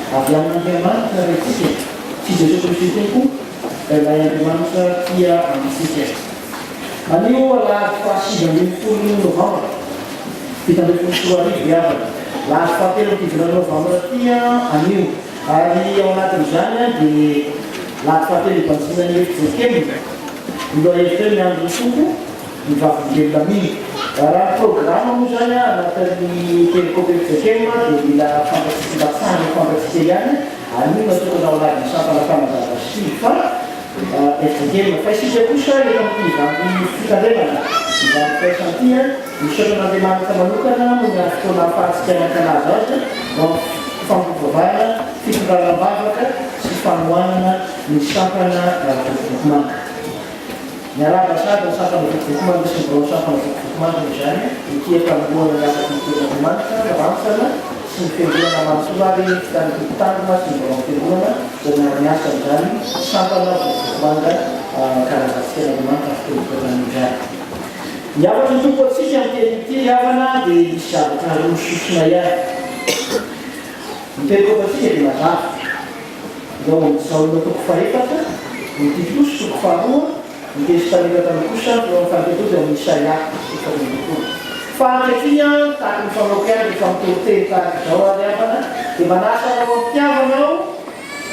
Avy amin'Andriamanitra Raintsika sy Jesoa Kristy Tompo, ilay Andriamanitra tia antsika. Anio alahady faha 19 novambra 2017 ry havana. Lahady fahatelo amin'ity volana novambra ity anio. Ary ao anatin'izany dia lahady fahatelo hibanjina ny FJKM. Ny lohahevitra hoe Miandry ny Tompo. Ny vavolombelona mino. Raha ny programa moa izany anatin'ny perikope fjkm dia mila fantatsika mba tsara ho fantatsika ihany, anio natokana ho anatin'ny sampana mpanazava sy fa fjkm. Fa isika kosa eto amin'ity ivandry fitandremana, ivandry firaisana ity, misaotra an'Andriamanitra manokana noho ny fotoana ahafahantsika mankalaza azy ho amin'ny fampivavahana, fitondrana am-bavaka sy fanohanana ny sampana Vokovoko-manga. Miarahaba sahady ny sampana Vokovoko-manga sy ny biraon'ny sampana Vokovoko-manga noho izany ity am-panombohana ny asa fanompoan'Andriamanitra, ny rantsana sy ny fiangonana manontolo ary ny fitan'ny tompon-tanjona sy ny biraon'ny fiangonana izay miara-miasa amin'izany sampana Vokovoko-manga ankalazantsika an'Andriamanitra amin'ny fotoam-pitondrana noho izany. Ny hafatry ny Tompo antsika amin'ny teny ity ry havana dia misy zavatra roa sosona ihany. Ny teny kopantsika dia mazava. Ny ao amin'ny Jaona toko fahefatra, ny Titosy toko faharoa, ny Testamenta Taloha kosa eo amin'ny fahatelo dia ao amin'ny Isaia toko fahatelo. Fa ankehitriny aho, tahaka ny fanaoko ihany rehefa mitory teny tahaka izao aho ry havana, dia manasa anao am-pitiavana aho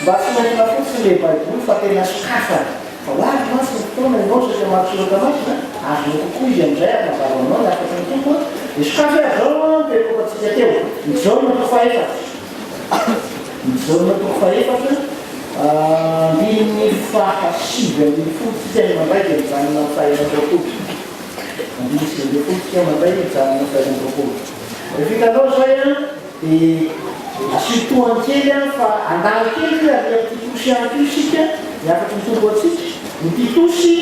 mba tsy ho entina fotsiny ilay Baiboly fa tena sokafana. Fa ho avy mantsy ny fotoana ianao saika mamaky soratra masina, azonao kokoa izy amin'izay ary mazava aminao ny hafatry ny Tompo. Dia sokafy ary izao ny perikopantsika teo, ny Jaona toko fahefatra. Ny Jaona toko fahefatra, andininy faha 19 tsika no mandray dia mijanona amin'ny faha 21. Andininy 19 tsika mandray mijanona amin'ny faha 21. Rehefa hitanao izay an, dia asio tohany kely an, fa andalo kely hoe ary amin'ny Titosy ihany koa isika, ny hafatry ny Tompo antsika. Ny Titosy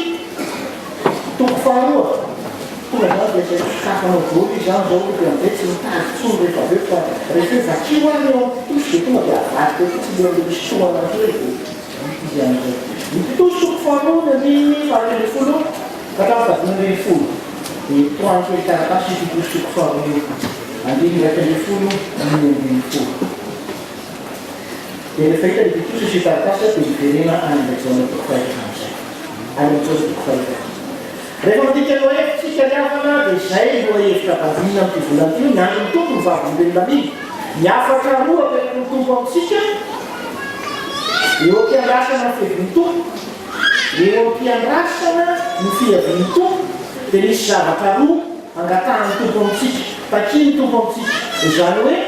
toko faharoa. Tonga zany dia asaiko sokafanao daholo izy zany zao aloha dia amizay tsy mitady intsony rehefa avy eo fa rehefa hoe vakio ary eo amin'ny mpitosy dia tonga dia avadika eo fotsiny eo amin'ilay misy tohana an'ity hoe dia vita izy amizay. Ny mpitosy toko faharoa ny andininy faha-13 ka hatramin'ny faha-15 dia tohano kely taratasy io mpitosy toko faharoa io andininy 11 dimy ambin'ny folo. Dia rehefa hita ny mpitosy sy taratasy dia miverena any amin'ilay Jaona toko fahefatra amizay. Any amin'ny Jaona toko fahefatra. Rehefa midika lohahevitra isika ry havana dia izay lohahevitra banjinina amin'ity volana ity hoe ny andron'ny Tompo ny vavolombelona mino. Ny hafatra roa apetraky ny Tompo amintsika eo am-piandrasana ny fiavian'ny Tompo, eo am-piandrasana ny fiavian'ny Tompo dia misy zavatra roa angatahan'ny Tompo amintsika, takian'ny Tompo amintsika. Izany hoe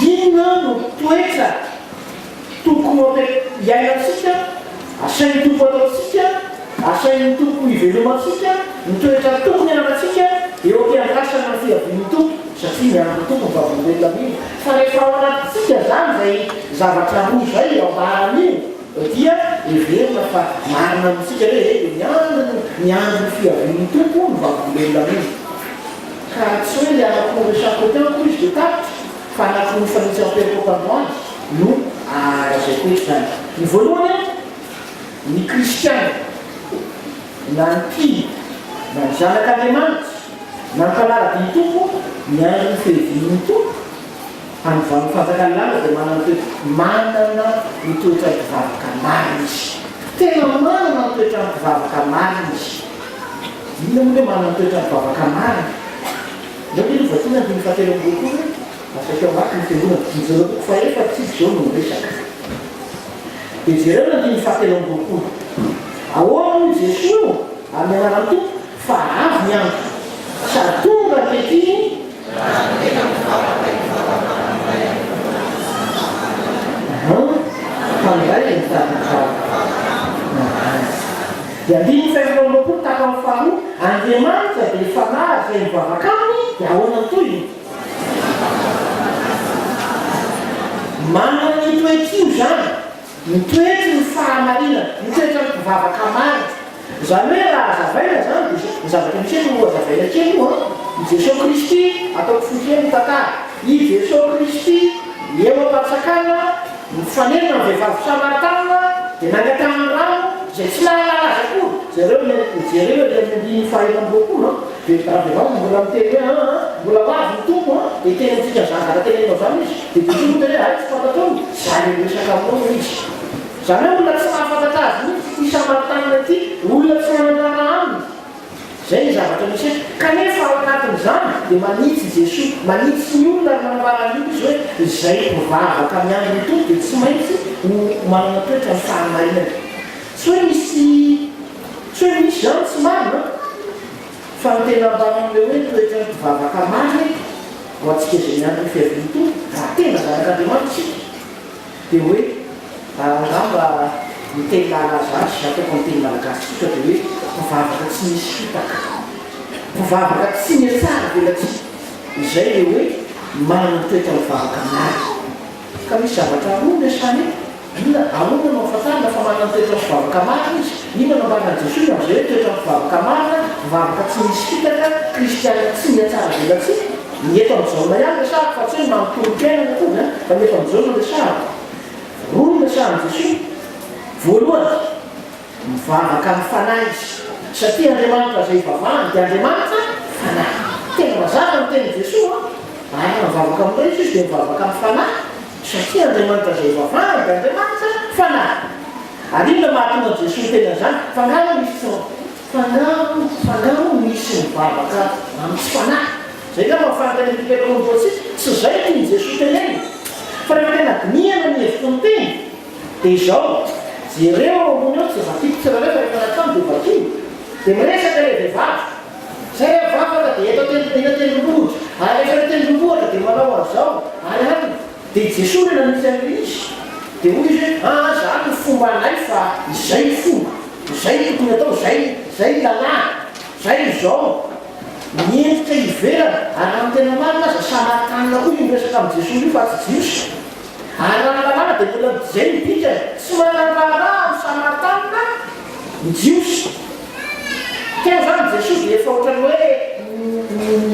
inona no toetra Tokony ho iainantsika, asain'ny Tompo ataontsika, asain'ny Tompo ivelomantsika, ny toetra tokony ananantsika eo am-piandrasana ny fiavian'ny Tompo, satria miandry ny Tompo ny vavolombelona mino. Fa rehefa ao anatintsika izany izay zavatra roa izay ambaran'io dia heverina fa marina amintsika hoe e, dia miandry ny miandry ny fiavian'ny Tompo ny vavolombelona mino. Ka tsy hoe ilay anankiroa resahako teo akory izy dia tapitra. Fa anatin'ny mifanitsy amin'ny perikopa androany no lazaiko eto izany. Ny voalohany, ny kristiana, na ny mpino, na ny zanak'Andriamanitra, na ny mpanara-dia ny Tompo, miandry ny fiavian'ny Tompo, hanovany ny fanjakan'ny lanitra dia manana ny toetra, manana ny toetran'ny mpivavaka marina izy. Tena manana ny toetran'ny mpivavaka marina izy. Inona moa ny hoe manana ny toetran'ny mpivavaka marina? Ndao aloha vakiana andininy fahatelo amby roapolo e! Asaiko hamaky ny fiangonana. Ny Jaona toko fahefatra tsika izao no miresaka. Dia jereo ny andininy fahatelo amby roapolo. Ahoana hoy Jesoa eo amin'ny anaran'ny Tompo fa avy ny andro sady tonga ankehitriny Raha ny tena mivavaka hivavaka amin'ny Ray amin'ny fanahy sy ny fahamarinana. Fa ny Ray dia mitady mivavaka. Dia andininy faha-24 tapany faharoa, Andriamanitra dia Fanahy ary izay mivavaka Aminy dia ahoana ny tohiny? Manana ny toetr'io izany, ny toetry ny fahamarinana, ny toetran'ny mpivavaka marina. Izany hoe raha hazavaina izany dia ny zavatra misy eto no hazavaina kely io an, i Jesoa Kristy, ataoko fohy kely ny tantara, i Jesoa Kristy eo am-patsakana, Nifanena ny vehivavy samaritana dia nangatahany rano izay tsy nahalala azy akory. Jereo ny jereo ery amin'ny andininy faha 21 an. Dia raha vehivavy mbola miteny hoe aa mbola ho avy ny Tompo an, dia hiteny amintsika an'izany zavatra teneninao izany izy. Dia Jesoa miteny hoe hay tsy fantatrao, izaho ilay miresaka aminao hoy izy. Izany hoe olona tsy mahafantatra azy mihitsy ity Samaritanina ity, olona tsy manan-draharaha aminy. Izay ny zavatra misy eto. Kanefa ao anatin'izany dia manitsy i Jesoa, manitsy ny olona ary manambara ny olona izy hoe izay mpivavaka miandry ny Tompo dia tsy maintsy ho manana toetra ny fahamarinana. Tsy hoe misy tsy hoe misy izany tsy marina an! Fa ny tena ambaran'ilay hoe toetran'ny mpivavaka marina eto ho antsika izay miandry ny fiavian'ny Tompo raha tena zanak'Andriamanitra isika dia hoe angamba ny teny nahalaza azy ataoko amin'ny teny malagasy tsotra dia hoe mpivavaka tsy misy fitaka, mpivavaka tsy mihatsara velatsihy, izay ilay hoe manana ny toetra mivavaka marina. Ka misy zavatra roa no resahana eto, inona, ahoana no ahafantarana fa manana ny toetra mpivavaka marina izy? Inona no ambaran'i Jesoa ny amin'izay hoe toetra mpivavaka marina, mpivavaka tsy misy fitaka, kristiana tsy mihatsara velatsihy? Ny eto amin'i Jaona ihany resahako fa tsy hoe ny manontolom-piainana akory an, fa ny eto amin'i Jaona no resahako. Roa no resahan'i Jesoa. Voalohany, mivavaka amin'ny Fanahy izy, satria Andriamanitra izay ivavahany dia Andriamanitra Fanahy. Tena mazava ny tenin'i Jesoa an! Ary raha mivavaka amin'ny Ray izy dia mivavaka amin'ny Fanahy, satria Andriamanitra izay ivavahany dia Andriamanitra Fanahy. Ary inona no mahatonga an'i Jesoa hiteny an'izany? Fa angaha moa misy tsy fa angaha moa fa angaha moa misy mivavaka amin'ny tsy fanahy? Izay angamba ny fanontaniana mipetraka ao am-pontsika. Tsy izay no tian'i Jesoa tenenina. Fa rehefa tena dinihana ny hevitry ny teny dia izao, jereo ao ambony ao, tsy vakiko tsirairay fa rehefa any an-trano dia vakio. Dia miresaka ilay vehivavy. Izay rehefa mivavaka dia eto an-tendro eny an-tendrombohitra, ary rehefa eny an-tendrombohitra dia manao an'izao ary any. Dia i Jesoa no nanitsy an'ilay izy. Dia hoy izy hoe, aa izany ny fombanay fa izay ny fomba, izay no tokony atao, izay, izay ny lalàna, izay no izao. Ny endrika ivelany, ary raha ny tena marina aza Samaritanina koa io miresaka amin'i Jesoa io fa tsy Jiosy. Ary raha ny lalàna dia mbola izay no dikany, tsy manan-draharaha amin'ny Samaritanina ny Jiosy. Teo izany Jesoa dia efa ohatran'ny hoe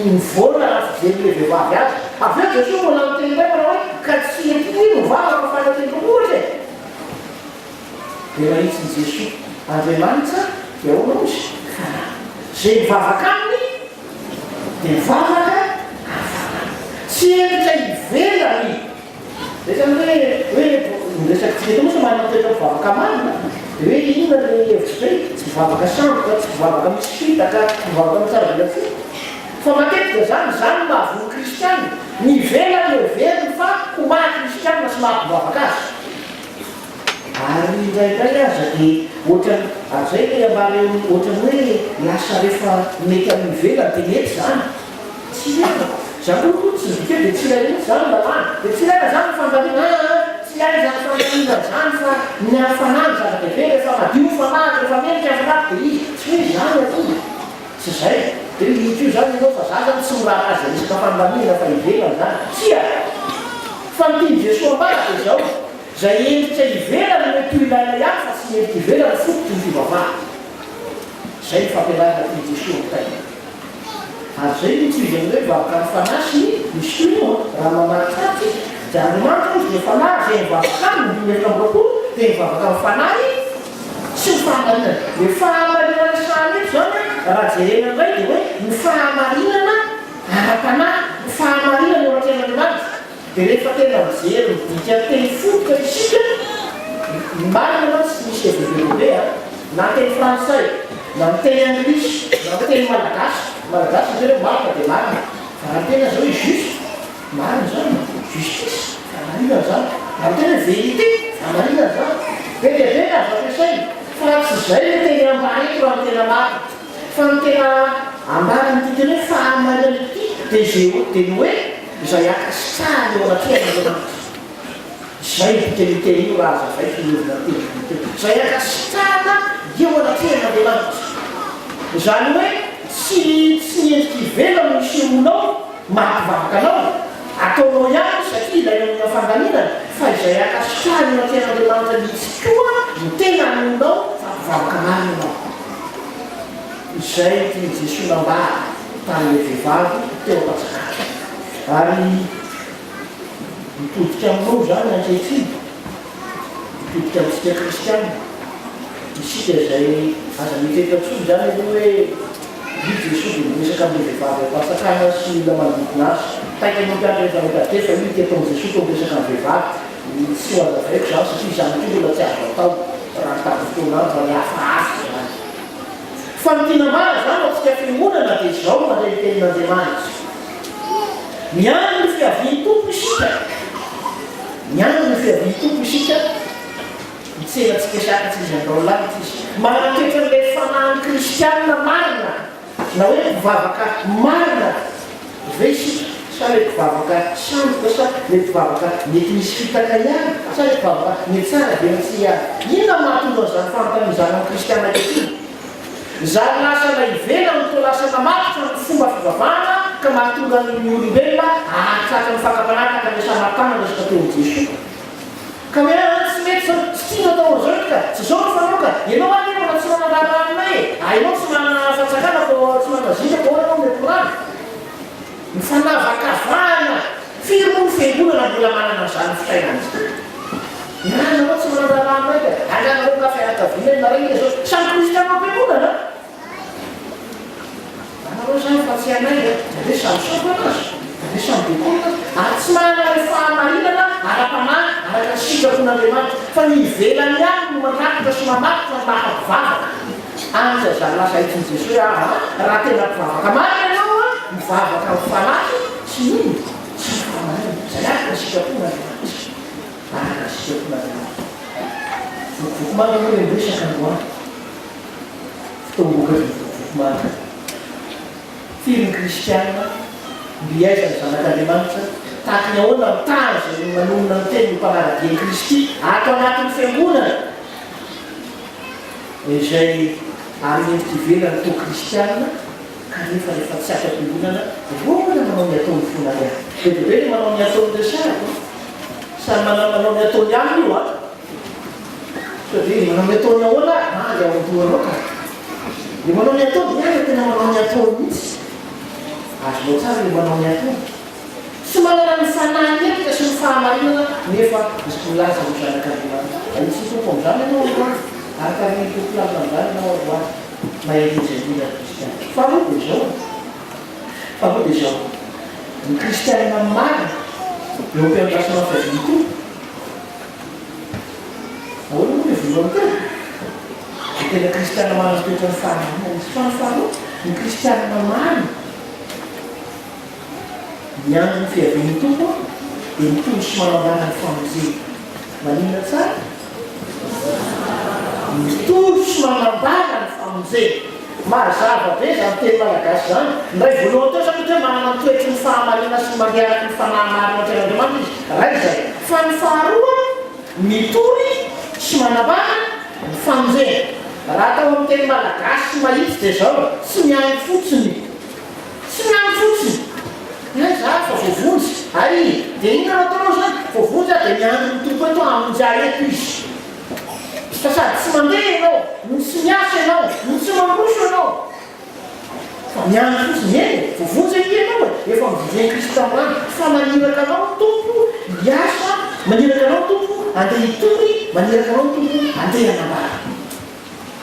nivoana raha fijerin'ilay vehivavy azy. Avy eo Jesoa mbola niteny indray manao hoe, ka tsy ety no mivavaka fa any an-tendrombohitra e! Dia nahitsin'i Jesoa, Andriamanitra dia ahoana hoy izy? Fanahy. Izay mivavaka Aminy dia mivavaka amin'ny Fanahy. Tsy endrika ivelany. Izay izany hoe hoe ny resakitsika eto moa sao manana toetra mpivavaka marina dia hoe inona ilay hevitr'izay? Tsy mpivavaka sandoka, tsy mpivavaka misy fitaka, tsy mpivavaka mitsara velatsihy. Fa matetika izany, izany no mahavoa ny kristiana. Ny ivelany no heveriny fa ho maha kristiana sy maha mpivavaka azy. Ary indraindray aza dia ohatran'ny, ary izay ilay ambara eo amin'ny, ohatran'ny hoe lasa rehefa mety amin'ny ivelany dia mety izany. Tsy ilaina. Izany koa aloha tsy midika hoe dia tsy ilaina mihitsy izany ny lalàna. Dia tsy ilaina izany ny fandaminana, aa, tsy ilaina izany fandaminana izany fa ny amin'ny fanahy no zava-dehibe, rehefa madio ny fanahiko, rehefa mendrika ny fanahiko dia izy. Tsy hoe izany akory. Tsy izay. Dia hoe ito io izany ianao fa za izany tsy miraharaha izay resaka fandaminana fa ivelany izany. Tsia! Fa ny tian'i Jesoa ambara dia izao. Izay endrika ivelany no mety ho ilaina ihany fa tsy ny endrika ivelany fototry ny fivavahana. Izay no fampianarana tian'i Jesoa ampitaina. Ary izay no itohizan'ny hoe vavaka amin'ny fanahy sy ny misy koa io an, raha mamaky tsara tsika dia Andriamanitra hozy dia fanahy izay mivavaka aminy, andininy 24, dia mivavaka amin'ny fanahy sy ny fahamarinana. Ilay fahamarinana resahana eto izany an, raha jerena indray dia hoe ny fahamarinana ara-panahy, ny fahamarinana eo anatrehan'Andriamanitra. Dia rehefa tena mijery ny dikan-teny fototra isika, ny marina mantsy tsy misy heviny be dia be an! Na ny teny frantsay, na ny teny anglisy, na ny teny malagasy, ny malagasy miteny hoe marina dia marina, fa raha miteny aza hoe juste, marina izany, justice, fahamarinana izany, raha miteny hoe vérité, fahamarinana izany. Be dia be ny azo ampiasaina, fa tsy izay no teny ambara eto raha ny tena marina. Fa ny tena ambaran'ity teny hoe fahamarinana ity dia izay, dia ny hoe, Izay ankasitrahany eo anatrehan'Andriamanitra. Izay no dikan'io teny io raha hazavaiko ny heviny amin'ny teny vahiny teo. Izay ankasitrahana eo anatrehan'Andriamanitra. Izany hoe tsy tsy ny endrika ivelany no isehoanao maha mpivavaka anao, ataonao ihany izy satria ilaina omena fandaminana, fa izay ankasitrahana eo anatrehan'Andriamanitra mihitsy koa no tena anehoanao fa mpivavaka marina ianao. Izay no tian'i Jesoa nambara tamin'ilay vehivavy teo am-patsakana. Ary mitodika aminao izany ankehitriny, mitodika amintsika kristiana, isika izay aza mieritreritra intsony izany aloha hoe Io Jesoa dia miresaka amin'ilay vehivavy ao am-patsakana sy ny olona manodidina azy. Taitra ny mpianatra rehefa nahita teo fa io ity ataon'i Jesoa toa miresaka amin'ny vehivavy. Tsy ho hazavaiko izany satria izany koa mbola tsy azo atao raha ny tamin'ny fotoan'andro fa ny hafahafa izany. Fa ny tiana ambara izany ho antsika fiangonana dia izao no mandre ny tenin'Andriamanitra. Miandry ny fiavian'ny Tompo isika. Miandry ny fiavian'ny Tompo isika. Mitsena antsika sy haka tsy izy handao lanitra izy. Manana toetran'ilay fanahin'ny kristiana marina na hoe mpivavaka marina ve isika sa ilay mpivavaka sandoka sa ilay mpivavaka mety misy fitaka ihany sa ilay mpivavaka mitsara velatsihy ihany? Inona no mahatonga an'izany fanontaniana izany amin'ny kristiana ankehitriny? Zary lasa ilay ivelany no toa lasa namatotra ny fomba fivavahana ka mahatonga ny olombelona hahatratra ny fakam-panahy tahaka an'ilay Samaritana niresaka teo amin'i Jesoa. Ka hoe an tsy mety zao, tsy tiana atao an'izao iny ka, tsy zao no fanao ka, ianao anie mbola tsy manana aminay e, ah ianao tsy manana fantsakana vao tsy manana zinga vao ahoana ianao mety ho rano? Ny fanavakavahana, firy moa ny fiangonana mbola manana an'izany fisainana izany? Ianareo nareo tsy manana raharaha aminay ka, angaha nareo nga fianakaviana e, nareo inona zao, samy kristiana ao am-piangonana an! Anareo izany fa tsy anay a! Dia ve samy sampana aza? Dia ve samy dekola aza? Ary tsy manana ilay fahamarinana ara-panahy araka ny sitrapon'Andriamanitra, fa ny ivelany ihany no mandrakotra sy mamatotra ny maha mpivavaka. Any tsy azany lasa hitsin'i Jesoa hoe aa raha tena mpivavaka marina ianao a, mivavaka amin'ny fanahy sy ny inona? Sy ny fahamarinana. Izay araka ny sitrapon'Andriamanitra. Araka ny sitrapon'Andriamanitra. Vokovoko manga moa ilay miresaka androany. Fotoam-bokatry ny vokovoko manga. Firy ny kristiana mby aiza ny zanak'Andriamanitra? Tahaka ny ahoana ny tahan'izay manonona ny teny ho mpanara-dia an'i Kristy ato anatin'ny fiangonana izay amin'ny endrika ivelany toa kristiana kanefa rehefa tsy ato am-piangonana dia mbola manao ny ataony foana ihany. Be dia be ny manao ny ataony resahako an! Samy manao manao ny ataony aminy io an! Sao dia manao ny ataony ahoana ary? Mandry ao an-dohanao ka. Dia manao ny ataony, dia ary tena manao ny ataony mihitsy. Azonao tsara ilay manao ny ataony. Tsy manana ny fanahy hentitra sy ny fahamarinana nefa izy milaza ho zanak'Andriamanitra. Ahitsin'ny Tompo amin'izany ianao androany, ary tarihin'ny Tompo lalina amin'izany ianao androany. Mahereza indrindra ry kristiana. Faharoa dia izao, faharoa dia izao, ny kristiana marina eo am-piandrasana ny fiavian'ny Tompo, Ahoana moa ilay voalohany teo? Dia tena kristiana manana toetra ny fahamarinana izy. Fa ny faharoa, ny kristiana marina, miandry ny fiavian'ny Tompo dia mitory sy manambara ny famonjena. Maninona tsara? Mitory sy manambara ny famonjena. Mazava be izany teny malagasy izany. Ny iray voalohany teo izany hoe manana ny toetry ny fahamarinana sy ny mandeha araka ny fanahy marina atrehin'Andriamanitra izy. Iray izay. Fa ny faharoa, mitory sy manambara ny famonjena. Raha atao amin'ny teny malagasy mahitsy dia izao, tsy miandry fotsiny. Tsy miandry fotsiny. Aiza aho fa voavonjy. Hay, dia inona no ataonao izany? Voavonjy aho dia miandry ny Tompo eto hamonjy ahy eto Izy. Fa sady tsy mandeha ianao, no tsy miasa ianao, no tsy mandroso ianao. Fa miandry fotsiny. Eny e, voavonjy ange ianao e, efa novonjen'i Kristy tamin'ny rany. Fa maniraka anao ny Tompo hiasa, maniraka anao ny Tompo handeha hitory, maniraka anao ny Tompo handeha hanambara.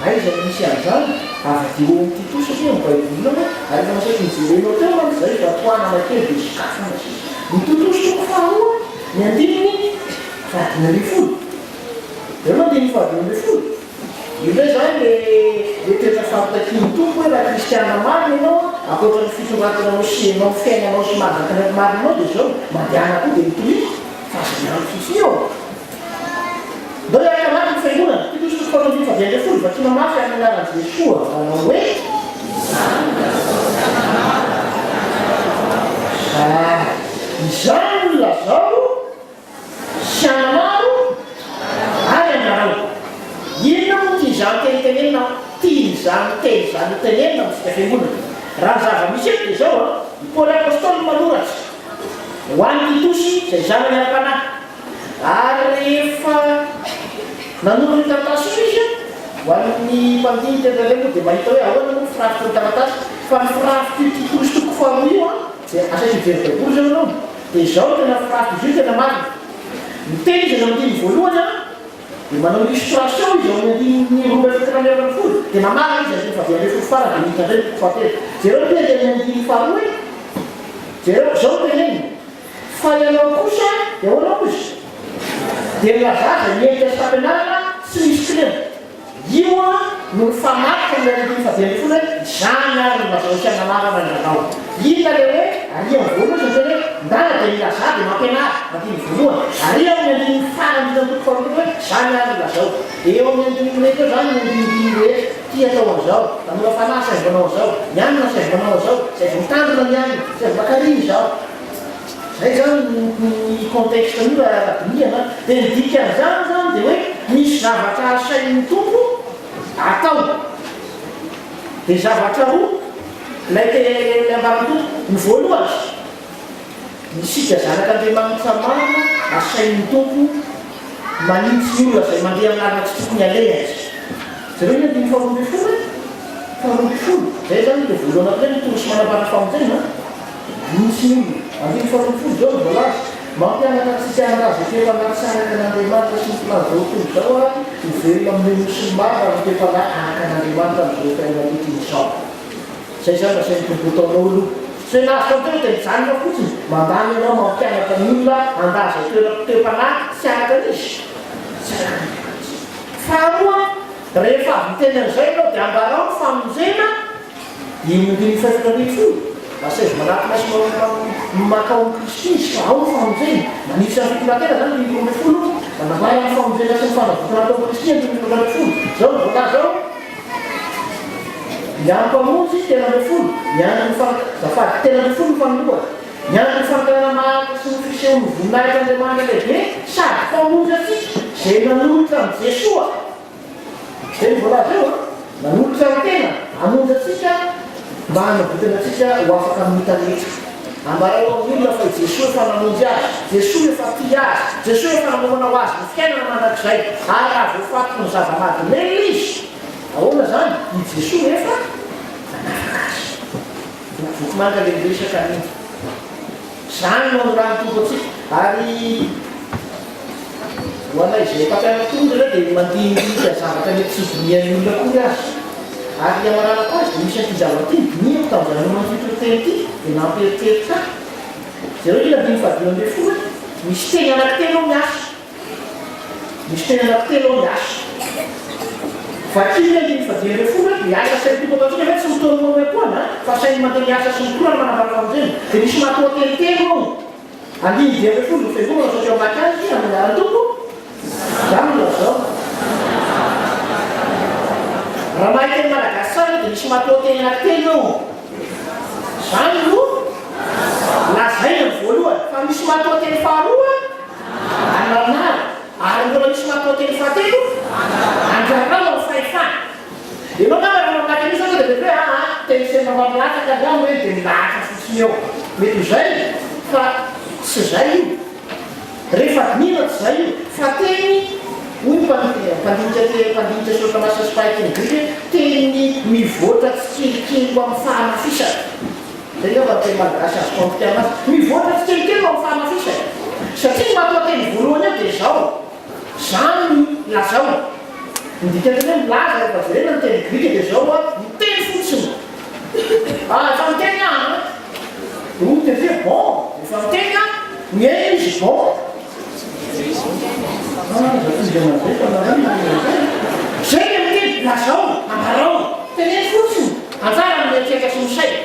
Aiza no misy an'izany? Avadiho ao amin'ny Titosy anie ny Baibolinao e! Ary efa nasaiko nojerenao teo mantsy izay fa tohanana kely dia sokafana sisa. Ny Titosy toko faharoa, ny andininy fahadimy ambin'ny folo. Eo no andininy fahadimy ambin'ny folo. Io indray izany le le toetra fampitakian'ny Tompo hoe raha kristiana marina ianao an, ankoatra ny fitondran-tenanao sy ianao fiainanao sy maha zanak'Andriamanitra marina anao dia izao, mandehana koa dia mitoria fa aza miandry fotsiny eo. Ndao hiaraka hamaky ny Fiangonana. Titosy toko faharoa ambin'ny faha-15, Vakina mafy amin'ny anaran'i Jesoa, manao hoe. Izany no lazao sy anamaro ary anarao. Inona moa tian'izany teny tenenina tian'izany teny izany ho tenenina amintsika Fiangonana? Raha ny zava-misy eto dia izao an, i Paoly Apostoly no manoratra ho an'i Titosy izay zanany ara-panahy. Ary rehefa nanoro io taratasy io izy, ho an'ny mpandinika indraindray moa dia mahita hoe ahoana moa ny firafitry ny taratasy, fa ny firafitr'io Titosy toko faharoa io an, dia asaiko hijery Baiboly izao ianao, dia izao no tena firafitr'izy io tena marina. Miteny izy any amin'ny andininy voalohany an. Dia manao illustration izy ao amin'ny andininy 12 dia mamarana izy andininy faha-15 farany dia miditra indray ny toko fahatelo. Jereo ny teny amin'ny andininy faharoa e! Jereo, izao no teneniny, Fa ianao kosa dia ahoana hozy? Dia milazaza ny hevitra sy fampianarana tsy misy kilema. Io no mifamatotra amin'ilay andininy faha-15 hoe, Izany ary no lazao sy ananarana ny ranao. Inona ilay hoe, ary amin'ny voalohany izay miteny hoe, Ndana dia milazà dia mampianara, andininy voalohany. Ary amin'ny andininy farany indrindra amin'ny toko faharoapolo hoe, Izany ary no lazao. Eo amin'ny andininy rehetra eo izany ny andinindininy rehetra, Ity atao an'izao, tanora fanahy asaivo manao an'izao, ny anona asaivo manao an'izao, asaivo mitandrina ny anona, asaivo mankarina izao. Zay zany ny contexte an'io raha dinihana an. Dia ny dikan'izany zany dia hoe misy zavatra asain'ny Tompo atao. Dia zavatra roa ilay te ilay ambaran'ny Tompo. Ny voalohany, isika zanak'Andriamanitra marina asain'ny Tompo manitsy ny olona izay mandeha amin'ny lalana tsy tokony alehany. Jereo ny andininy faharoa ambin'ny folo e! Faharoa ambin'ny folo. Izay zany ilay voalohany anankiray mitory sy manambara ny famonjena an. Misy ny olona. Andininy faharoapolo izao no voalaza, Mampianatra antsika handaza izay toe-panahy tsy araka an'Andriamanitra sy ny filàn'izao tontolo izao ary ho velona amin'ny mino sy ny marina ary ny toe-panahy araka an'Andriamanitra amin'izao fiainana ankehitriny izao. Izay izany lazain'ny Tompo ataonao aloha. Tsy hoe nahazo tamin'ny teo dia mijanona fotsiny. Mandany ianao mampianatra ny olona handaza izay toe-panahy tsy araka an'iza? Tsy araka an'Andriamanitra. Faharoa, rehefa avy niteny an'izay ianao dia ambarao ny famonjena Iny andininy faha-14, Asaivo manatona sy mankao amin'i Kristy izy, fa ao ny famonjena. Manitsy ny fitondran-tena izany andininy 12, manambara ny famonjena sy ny fanavotana atao amin'i Kristy andininy 13. Izao no voalaza ao, Ny andro mpamonjy, 13, ny andron'ny fanaka, azafady, 13 ny fanombohana, ny andron'ny fanantenana maharitra sy ny fisehon'ny voninahitr'Andriamanitra lehibe sady Mpamonjy antsika, izay nanolotra an'i Jesoa. Izay no voalaza eo an! Nanolotra ny tena hamonjy antsika mba hanavotana antsika ho afaka amin'ny ota rehetra. Ambarao amin'ny olona fa i Jesoa efa namonjy azy, Jesoa efa tia azy, Jesoa efa nanomana ho azy ny fiainana mandrakizay, ary raha voafatotry ny zava-mahadomelina izy, ahoana izany? I Jesoa efa nanafaka azy. Voky manga ilay miresaka an'iny. Izany no anorahan'ny Tompo antsika. Ary ho anay izay mpampianatra koa moa indraindray dia mandinidinika zavatra mety tsy hodinihan'ny olona akory aza. Ary ny hamaranako azy dia misy an'ity zavatra ity nodinihako tamin'izany nanomana ity toriteny ity dia nampieritreritra ahy. Jereo iny andininy faha-15 e! Misy teny anankitelo ao miasa. Misy teny anankitelo ao miasa. Vakio ny andininy faha-15 hoe miasa asain'ny Tompo ataontsika ve tsy mitory maimaimpoana fa asainy mandeha miasa sy mitory ary manambara famonjena. Dia misy matoanteny telo ao. Andininy 15 ny fiangonana saika mamaky azy amin'ny anaran'ny Tompo. Izany no lazao. Raha mahay teny malagasy tsara dia misy matoanteny anankitelo eo. Izany no lazaina ny voalohany. Fa misy matoanteny faharoa Ananara, ary mbola misy matoanteny fahatelo, andrarao amin'ny fahefana. Ianao angamba raha mamaky an'io sao dia mety hoe aa teny feno mampilatsaka angamba hoe dia milahatra fotsiny eo. Mety ho izay fa tsy izay io. Rehefa dinihina tsy izay io fa teny hoy ny mpandinika mpandinika soratra masina sy mpahay teny grika hoe teny mivoatra tsikelikely ho amin'ny fahamafisana. Zay angamba ny teny malagasy azoko ampitahana azy. Mivoatra tsikelikely ho amin'ny fahamafisana. Satria ny matoanteny voalohany eo dia izao, Izany no lazao. Ny dikan'izany hoe milaza rehefa jerena ny teny grika dia izao hoa, miteny fotsiny. Ah, efa niteny aho an! Roa dia hoe bon, efa niteny aho, nihaino izy bon. Ah, aza tohizana an'izay fa nareo no manao an'izay. Izay ilay miteny, lazao, ambarao, teneno fotsiny, anjara ny mieritreritra sy misaina.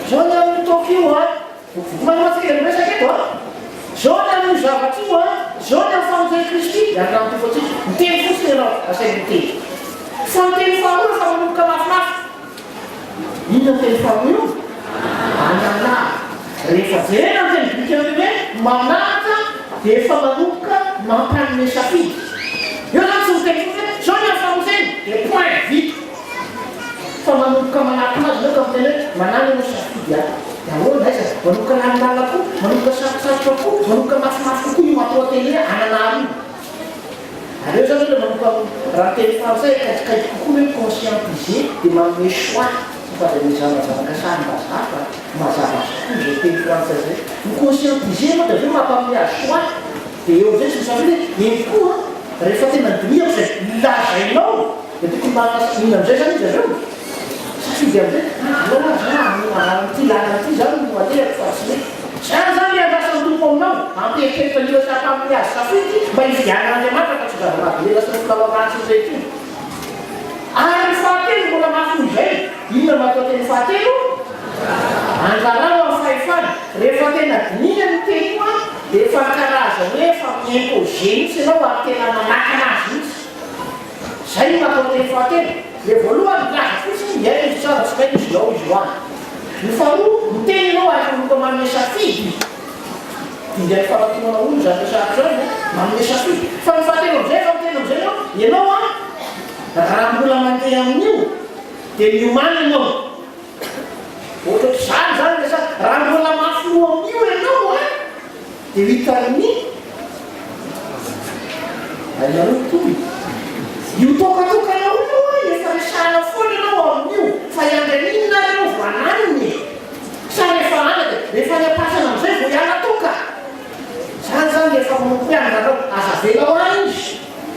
Izao ny amin'io toaka io an, vokovokona aloha tsika ilay miresaka eto an. Izao ny amin'io zavatra io an, izao ny amin'ny famonjen'i Kristy, miaraka amin'ny Tompo antsika. Miteny fotsiny ianao, asainy miteny. Fa ny teny faharoa rehefa manomboka mafimafy. Inona ny teny faharoa io? Ananà. Rehefa jerena ny teny grika ny teny hoe manahaka dia efa manomboka mampanome safidy. Eo izany tsy miteny fotsiny hoe izao ny amin'ny famonjena dia point, vita. Fa manomboka manatona azy ianao ka miteny hoe manana ianao safidy ato. Dia ahoana, aiza? Manomboka lalindalina koa, manomboka sarotsarotra koa, manomboka mafimafy kokoa io matoanteny hoe ananà io. Aleo zany aloha manomboka raha ny teny frantsay akaikikaiky kokoa ny hoe conscientiser dia manome choix fa dia le zanazanaka sarim-bazaha fa mazava azy kokoa izay teny frantsay izay. Ny conscientiser moa dia avy eo mampanome azy choix dia eo amin'izay izy misafidy hoe eny tokoa an! Rehefa tena dinihako izay lazainao dia tokony manana inona amin'izay izany izy avy eo? Safidy amin'izay, aleo ary za amin'ity lalana ity izany no alehako fa tsy mety. Izany izany ilay andrasan'ny Tompo aminao, hampieritreritra ny olona sy hampanome azy safidy mba hifidianan'Andriamanitra fa tsy ho zava-mahavelona sy ny filalao ratsy indray intsony. Ary ny fahatelo mbola mafy noho izay, inona no matoanteny fahatelo? Andrarao amin'ny fahefana. Rehefa tena dinihina io teny io an, dia efa karazany hoe efa mi-imposer mihitsy ianao ary tena manakana azy mihitsy. Izay no matoanteny fahatelo. Ilay voalohany milaza fotsiny, miaina izy tsara, tsy maika izy izao, izy ho any. Ny faharoa, miteny ianao ary manomboka manome safidy. Dingan'ny fanatonana olona izany resahako izany an, manome safidy. Fa ny fahatelo amin'izay, efa miteny amin'izay ianao, ianao an, raha mbola mandeha amin'io, dia miomàna ianao. Ohatrohatr'izany izany ny resaka. Raha mbola mafy loha amin'io ianao an, dia ho hitan'ny ainareo ny tohiny. Io tokatokanao io an, efa resahana foana ianao amin'io, fa hiandry an'inona ary ianao vao hananina e? Sa rehefa any dia rehefa any am-pasana amin'izay vao hiala toaka? Izany izany dia efa manompo ihany nareo. Aza avela ho any izy.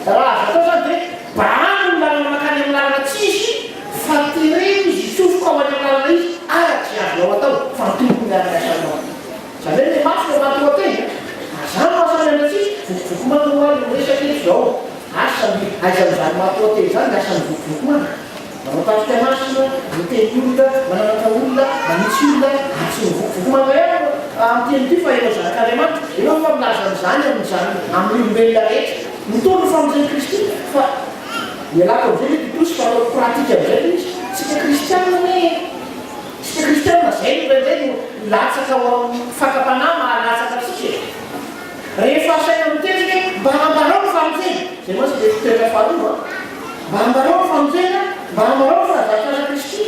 Raha azo atao izany dia bahano ny lalana mankany amin'ny lalana tsy izy fa tereno izy hitsofoka ho any amin'ny lalana izy araka izay azonao atao fa ny Tompo no miara-miasa aminao. Izany hoe ilay mafy ilay matoantena. Ary izany no asa miandry antsika. Vokovoko manga ho'a no resaka eto izao. Asa ny aiza amin'izany matoantena izany ny asan'ny vokovoko manga. Manao tafika masina, miteny olona, mananatra olona, manitsy olona, ary tsy mivokovoko manga ihany no miteny ity fa ireo zanak'Andriamanitra. Ianao efa milaza an'izany amin'izany amin'ny olombelona rehetra. Mitory ny famonjen'i Kristy fa ialako amin'izay ilay Titosy fa ataoko pratique amin'izay ilay izy. Tsika kristianina anie e! Tsika kristianina izay no indraindray no latsaka ao amin'ny fakam-panahy mahalatsaka antsika e! Rehefa asaina miteny isika hoe mba ambarao ny famonjena, izay mantsy ilay toetra faharoa an! Mba ambarao ny famonjena, mba ambarao ny fahazakana Kristy.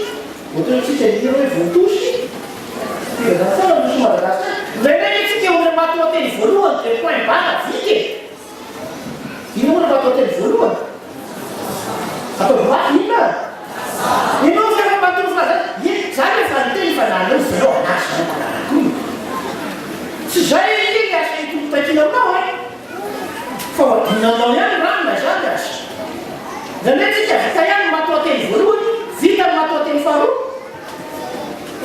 Ohatran'ny tsika hihira hoe voatosy, filazantsara ny nosy Madagascar. Indraindray ve tsika eo amin'ilay matoanteny voalohany dia point barre vita e! Inona moa ilay matoanteny voalohany? Ataovy mafy, inona ary? Ianao ve efa matory filazana? Ie, za rehefa niteny fa naleo zareo anaty zany manaraka io. Tsy zay ange ny asan'ny Tompo takiana aminao e! Fa ho adinonao ihany rano na izany aza. Izany hoe tsika vita ihany ny matoanteny voalohany, vita ny matoanteny faharoa,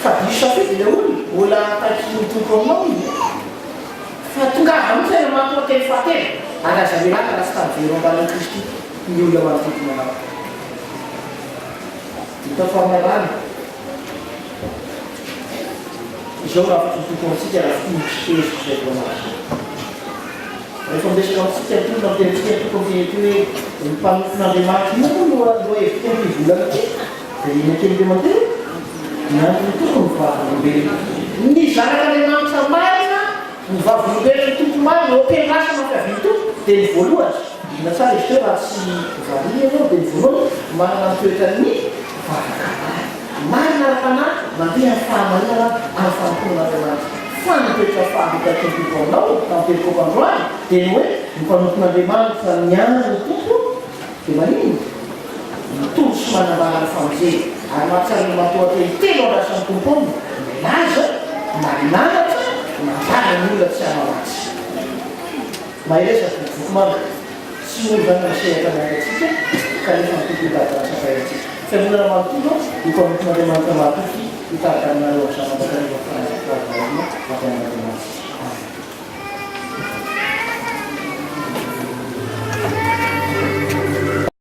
fa diso safidy ilay olona, mbola takian'ny Tompo aminao izy e! Fa tongava mihitsy any amin'ny matoanteny fahatelo, ary aza mialaka raha tsy tamin'ny very ambanin'i Kristy ny olona manodidina anao. Vita famarana. Izao rafitry ny Tompo amintsika raha fintiniko sy hevitro izay voalaza. Rehefa miresaka amintsika ny Tompo na miteny amintsika ny Tompo amin'ny teny hoe ny mpanompon'Andriamanitra inona moa no lohahevitra amin'ity volana ity? Dia inona kely indray mandeha? Ny anton'ny Tompo no vavolombelona. Ny zanak'Andriamanitra marina, ny vavolombelon'ny Tompo marina, eo am-piandrasana ny fiavian'ny Tompo, dia ny voalohany, inona tsara izy teo raha tsy variana ianao, dia ny voalohany manana ny toetran'ny vavaka marina. Marina ara-panahy, mandeha amin'ny fahamarinana amin'ny fanompoana an'Andriamanitra. Fa ny toetra faharoa takin'ny Tompo aminao tamin'ny perikopa androany dia ny hoe ny mpanompon'Andriamanitra miandry ny Tompo dia maninona? Mitory sy manambara ny famonjena ary mahatsiaro ny matoanteny telo andrasan'ny Tompo aminy, milaza, mananatra, mandrara ny olona tsy hanao ratsy. Mahereza vokovoko manga. Tsy mora izany ny sehatra miandry antsika kanefa ny Tompo hitady rasa fay antsika. Fiangonana manontolo ho mpanompon'Andriamanitra mahatoky hitarika aminareo amin'izany mandrakariva fahaizam-pirahavahina avy amin'Andriamanitra.